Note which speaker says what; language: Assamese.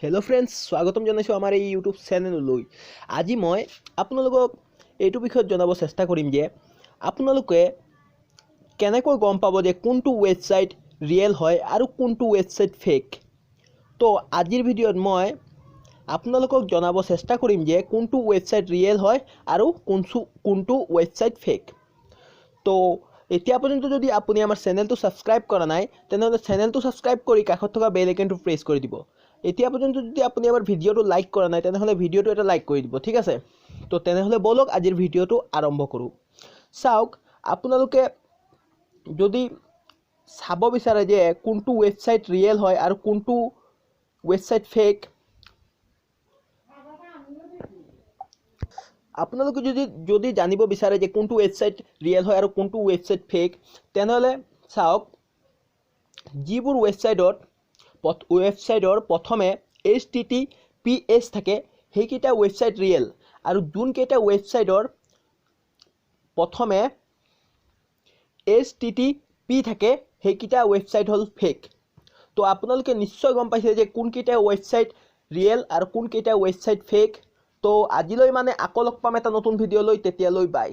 Speaker 1: হেল্ল' ফ্ৰেণ্ডছ, স্বাগতম জনাইছোঁ আমাৰ এই ইউটিউব চেনেললৈ। আজি মই আপোনালোকক এইটো বিষয়ত জনাব চেষ্টা কৰিম যে আপোনালোকে কেনেকৈ গম পাব যে কোনটো ৱেবছাইট ৰিয়েল হয় আৰু কোনটো ৱেবছাইট ফেক। তো আজিৰ ভিডিঅ'ত মই আপোনালোকক জনাব চেষ্টা কৰিম যে কোনটো ৱেবছাইট ৰিয়েল হয় আৰু কোনটো ৱেবছাইট ফেক। তো এতিয়া পৰ্যন্ত যদি আপুনি আমাৰ চেনেলটো ছাবস্ক্ৰাইব কৰা নাই, তেনেহ'লে চেনেলটো ছাবস্ক্ৰাইব কৰি কাষত থকা বেল আইকনটো প্ৰেছ কৰি দিব। এতিয়া পৰ্যন্ত যদি আপুনি আমাৰ ভিডিঅ'টো লাইক কৰা নাই, তেনেহ'লে ভিডিঅ'টো এটা লাইক কৰি দিব, ঠিক আছে? তো তেনেহ'লে ব'লক, আজিৰ ভিডিঅ'টো আৰম্ভ কৰোঁ। চাওক, আপোনালোকে যদি চাব বিচাৰে যে কোনটো ৱেবছাইট ৰিয়েল হয় আৰু কোনটো ৱেবছাইট ফেক, আপোনালোকে যদি জানিব বিচাৰে যে কোনটো ৱেবছাইট ৰিয়েল হয় আৰু কোনটো ৱেবছাইট ফেক, তেনেহ'লে চাওক, যিবোৰ ৱেবছাইটৰ প্ৰথমে HTTPS থাকে, সেইকেইটা ৱেবছাইট ৰিয়েল আৰু যোনকেইটা ৱেবছাইটৰ প্ৰথমে HTTP থাকে, সেইকেইটা ৱেবছাইট হ'ল ফেক। তো আপোনালোকে নিশ্চয় গম পাইছে যে কোনকেইটা ৱেবছাইট ৰিয়েল আৰু কোনকেইটা ৱেবছাইট ফেক। তো আজিলৈ মানে আকৌ লগ পাম এটা নতুন ভিডিঅ' লৈ, তেতিয়ালৈ বাই।